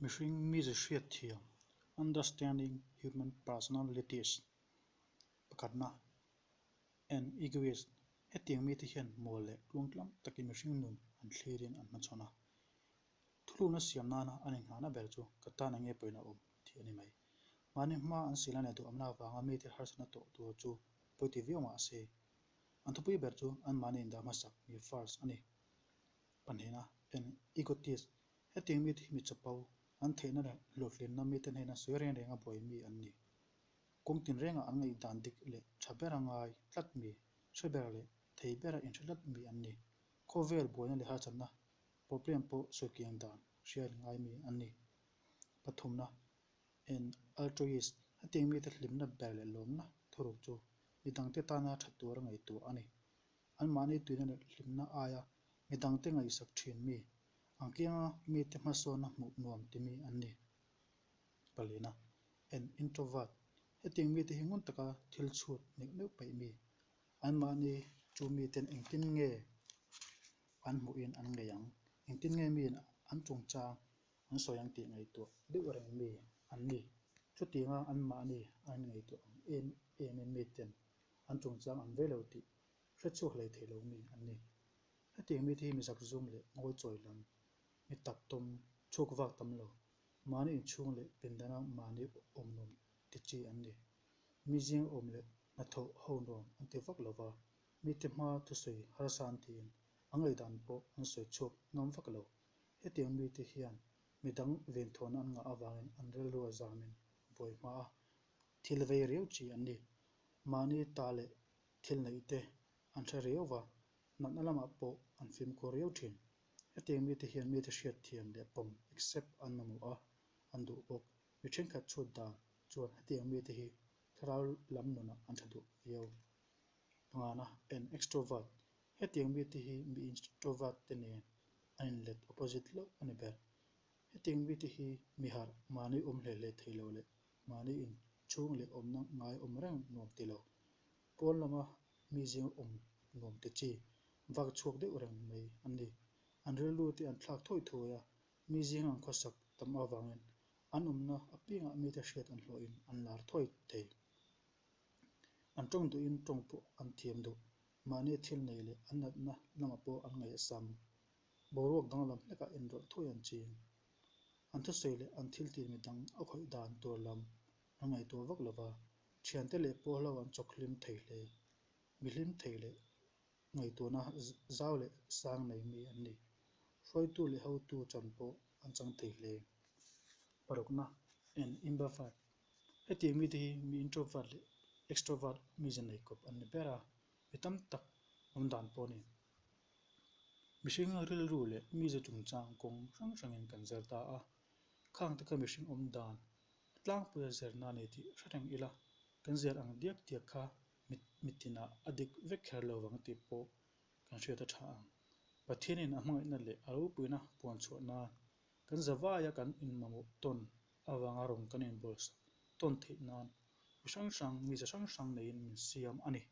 Mihring mize hriatthiam, Understanding Human Personalities, Pakhatna, An egoist, Hetiang mite hian mual leh tluangtlam takin mihring nun an thlirin an hmachhawn a. Thulukna siam nana an inghahna ber chu ka tan eng nge pawhin a awm tih a ni mai. Mahni hma an silna leh duhamna avanga mite harsatna tawh tur chu pawi ti viau mah se, an thupui ber chu anmahni indah hmasak, me first, a ni. Pahnihna, An egotist, Hetiang mite hi mi chapo, an theihna leh hlawhtlinna mite hnena sawi reng renga buai mi an ni. Kawng tinrengah an ngaihdan dik leh tha bera ngai tlat mi, hre ber leh thei bera inhre tlat mi an ni. Khawvel buaina leh harsatna, problem, pawh sawikiang dan hriat ngai mi an ni. Pathumna, An altruist, hetiang mite hlimna ber leh lawmna thuruk chu midangte tana tha tura ngaihtuah a ni. Anmahni tuina leh hlimna aia midangte ngaihsak thin mi, ang kianga mite hmasawnna hmuh nuam ti mi an ni. Palina, An introvert, Hetiang mite hi ngun taka thil chhut neuh neuh peih mi. Anmahni chu miten engtin nge an hmuhin an ngei ang, engtin nge miin an chungchang an sawi ang tih ngaihtuah deuh reng mi an ni. Chutianga anmahni an ngaihtuah ang em emin miten an chungchang an vei lo tih hre chhuak hlei thei lo mi an ni. Hetiang mite hi mi zakzum leh ngawi chawi lam, mi tak tawm, chhuk vak tam lo, mahni inchhung leh pindana mahni awm nuam ti chi an ni. Mi zing awm leh hnathawh ho nuam an ti vak lo va, mite hma thusawi harsa an tiin a ngaihdan pawh an sawi chhuak ngam vak lo. Hetiang mite hian midang venthawnna an ngah avangin an rilru a zamin buai hma a, thil vei riau chi an ni. Mahni ta leh thil neih te an hre riau va, natna lamah pawh an fimkhur riau thin. Hetiang mite hian mite hriatthiam leh pawm, accept, an mamawh a, an duh bawk. Mi thenkhat chhut dan chuan hetiang mite hi thlarau lam nunah an tha duh viau. Pangana, an extrovert. Hetiang mite hi mi introvert te nen an inlet, opposite, hlauh a ni ber. Hetiang mite hi mi harh, mahni awm hle hle thei lo leh mahni inchhung leh awmna ngai awm reng nuam ti lo. Pawn lama mi zing awm nuam ti chi, vak chhuak deuh reng mai an ni. An rilru te an thlak thawi thawi a, mi zing an khawsak tam avangin an awmna apiangah mite hriat an hlawhin an lar thawi thei. An tawng duhin tawng pawh an thiam duh. Mahni thil nei leh an natna lamah pawh an ngaih a sam. Boruak danglam hlekah inrawlh thawi an ching. An thusawi leh an thiltih midang a khawih dan tur lam an ngaihtuah vak lo va, thiante leh pawhlo an chawk hlim thei hle. Mi hlim thei leh ngaihtuahna zau leh sang nei mi an ni. Hruaitu leh hotu chan pawh an chang thei hle. Parukna, An introvert. Hetiang mite hi mi introvert leh extrovert mize nei kawp an ni ber a, mi tam tak awm dan pawh a ni. Mihring rilru leh mize chungchang kawng hrang hrangin kan zir ta a, khang te kha mihring awm dan a tlangpuia zirna a ni tih hre reng ila, kan zir ang diak diak kha mitinah a dik vek kher lo vang tih pawh kan hriat a tha ang. Pathianin a hmangaihna leh a ropuina puan chhuah nan kan zavaia kan inmamawh tawn avanga rawn kan inbawlsak tawn theih nan mi hrang hrang, mize hrang hrang neiin min siam a ni.